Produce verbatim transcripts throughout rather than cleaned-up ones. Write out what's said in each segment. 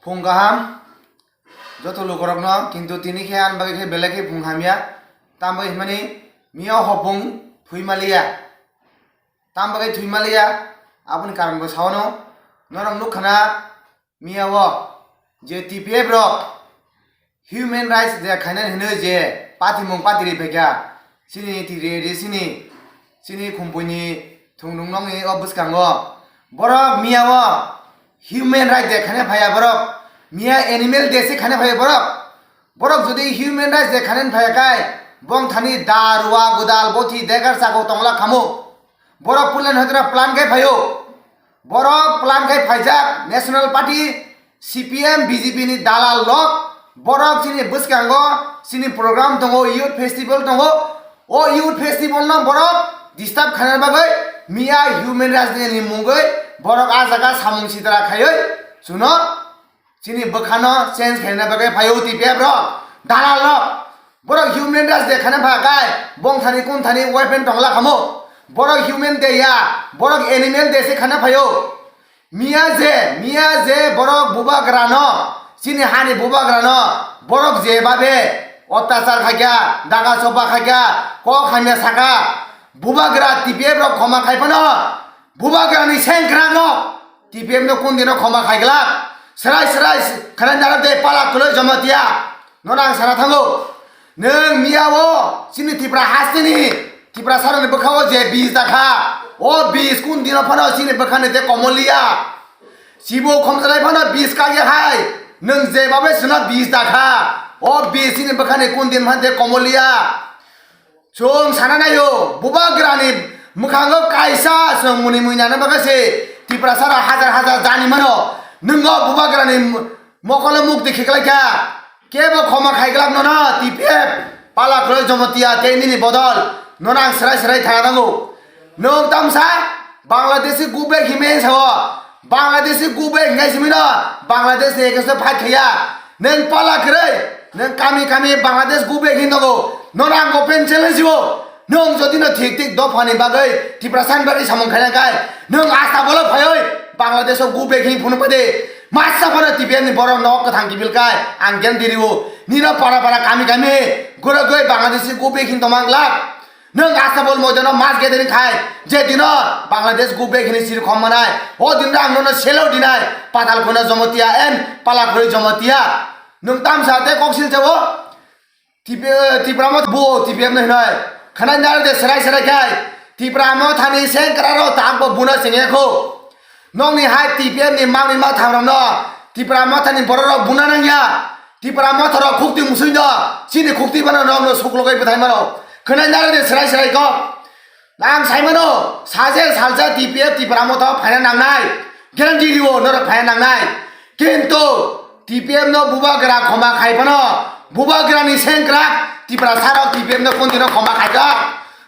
Phung kaham joto lukurokno, kintu tini khe ani bagwi khe belai khe phung hamya. Tamo bagwi hwnmani miya hopung thwi maliya. Tamo bagwi thwi maliya, aboni karon bo saono. Norok nukha na miya o je T P F rok human rights je khainani hwnwi je patimung patiri phaikha, chini tiri sini, chini khumpuni thwngdung nokni o bwskango. Borok miya o human rights je khaina phaiya borok, miya animal de se khaina phaiya borok. Borok jodi human rights je khaina phaiya khai, bongthani da, rua, godal, bothi, degar, chakao tongla khamu. Borok pulan hoitra plan khai phaio. Borok plan khai phaijak National Party, C P M, B J P ni dalal lok. Borok chini bwskango chini program tongo, youth festival tongo. O youth festival no borok disturb khaina bagwi miya human rights day ni mungwi borok a jaga samung sitra khaiwi chuno chini bwkhano change khaina bagwi phaio T P F rok, dalal rok. Borok human rights day khaina pha khai, bongthani kunthani weapon tongla khamu. Borok human day ya, borok animal day se khaina phaio. Miya je, miya je borok bubagrano, chini hani bubagrano, borok je babe otyachar khaikha, daga choba khaikha, kok hamya saka, bubagra T P F rok khoma khai phano, bubagrani sengkrak rok T P F no kun dino khoma khaiglak? Srai srai khanai narok de pala kwlwi Jamatia. Nono ang sana thango. Nwng miya o chini Tipra hasteni, Tiprasarokni bwkha o je bis dakha, o bis kun dino phano chini bwkhani de komoliya. Chibo khomjalai phano bis kagya hai. Nwng je babe suna bis dakha, o bis chini bwkhani kun din phano de komoliya. Chwng sana naio, bubagrani mwkhango kaisa chwng muni mui nana bagwi se Tiprasarok hajar hajar jani mano. Nwng o bubagrani mokolo mukti khiklaikha. Kebo khoma khaiglak nono T P F, pala kwlwi Jamatia tei nini bodol. Nono ang srai srai thana nango. Nwng tamsa Bangladeshi go back himwi sao. Bangladeshi go back hingai simi no Bangladesh ni ekhe fight khaiya. Nwng pala kwrwi, nwng kami kami Bangladesh go back hin nogo. Nono ang open challenge o. Nwng jodi no thik thik dophani bagwi Tiprasani bagwi samung khaina khai, nwng asta bolo phaiwi Bangladesh o go back hin phunuk pade. Masa phano T P F ni borok nok kwthang kibil khai ang guarantee rio. Nino para para kami kami gurogwi Bangladeshi go back hin tomang glak. Nwng Astabol moidano mass gathering khai, je dino Bangladesh go back hini siri khom manai, o dino ang nono selo dinai, Patal Khuna Jamatia and Palakhuri Jamatia. Nwng tamsa tei kok silsa o Tip-, Tipra Motha bo T P F no hinoi. Khanai naro de serai serai khai, Tipra Mothani sengkra ro tak bo buna sengya kho. Nokni hai T P F ni mangni ma thangrokno Tipra Mothani bororok buna nangya. Tipra Motharok khukti musui no, chini khukti bana nokno suklogoi bwthai mano. Khwnai narwkni srai srai kok. Ang sai mano, sajel salsa T P F Tipra Motha phaina nangnai. Guarantee rio norok phaina nangnai. Kintu T P F no bubagra khoma khai phano, bubagrani sengkrak Tiprasarok T P F no kondino khoma khaijak.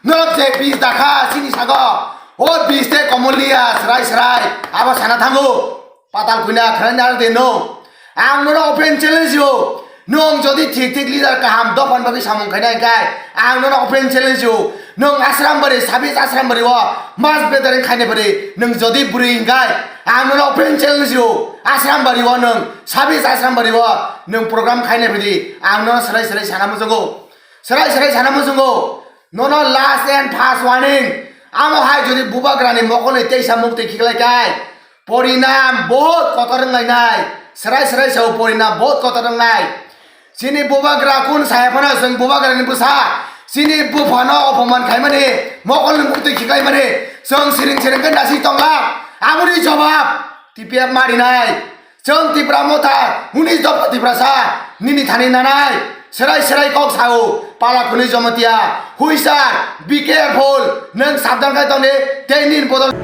Norok je bis dakha chini sago, o bis tei komoliya srai srai abo sana thango. Patal Khuna khwnai naro de no. Ang nono open challenge o. Nwng jodi thik thik leader kaham dophani bagwi samung khaina hwnkhe, ang nono open challenge o. Nwng Asrambari, sabis Asrambari o mas bedaring khaina bari, nwng jodi bwrwi hwnkhe, ang nono open challenge o. Asrambari o nwng, sabis Asrambari o nwng program khaina bari, ang nono srai srai sana muchungo. Srai srai sana muchungo. Nono last and first warning. Amo hai jodi bubagrani mokolni teisa mukti khiklai kai, porinam bohut kotor wnglainai. Srai srai sao porinam bohut kotor wngnai. Chini bubagra kun saya phano chwng bubagrani bwsa. Chini buphano opoman khaimani, mokolni mukti khiklaimani. Chwng siring siring khe nasik tongla. Aboni jobab T P F marinai. Chwng Tipra Motha, unis dopha Tiprasa, nini thani nanai, serai serai kok sao, Palakhuni Jamatia, huisar, be careful, nwng sabdan khai tongdi, tei nini bodol.